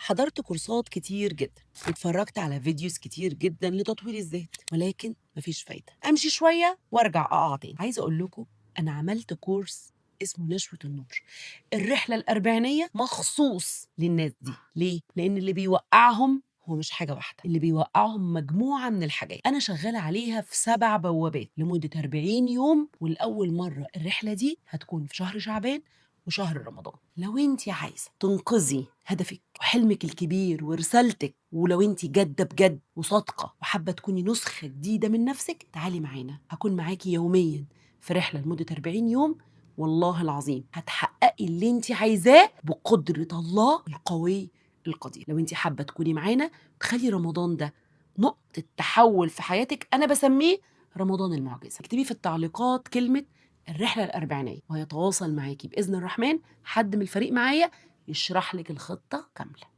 حضرت كورسات كتير جدا، واتفرجت على videos كتير جدا لتطوير الذات، ولكن مفيش فايدة. أمشي شوية وأرجع أقع تاني. عايزة أقول لكم أنا عملت كورس اسمه نشوة النور، الرحلة الأربعينية، مخصوص للناس دي. ليه؟ لأن اللي بيوقعهم هو مش حاجة واحدة، اللي بيوقعهم مجموعة من الحاجات. أنا شغالة عليها في 7 بوابات لمدة 40 يوم، والأول مرة الرحلة دي هتكون في شهر شعبان وشهر رمضان. لو انت عايزة تنقذي هدفك وحلمك الكبير ورسالتك، ولو انت جادة بجد وصادقة وحابة تكوني نسخة جديدة من نفسك، تعالي معانا. هكون معاكي يوميا في رحلة لمدة 40 يوم، والله العظيم هتحققي اللي انت عايزاه بقدرة الله القوي القدير. لو انت حابة تكوني معانا تخلي رمضان ده نقطة تحول في حياتك، أنا بسميه رمضان المعجزة. اكتبي في التعليقات كلمة الرحلة الأربعينية، وهيتواصل معاكي بإذن الرحمن حد من الفريق معايا يشرح لك الخطة كاملة.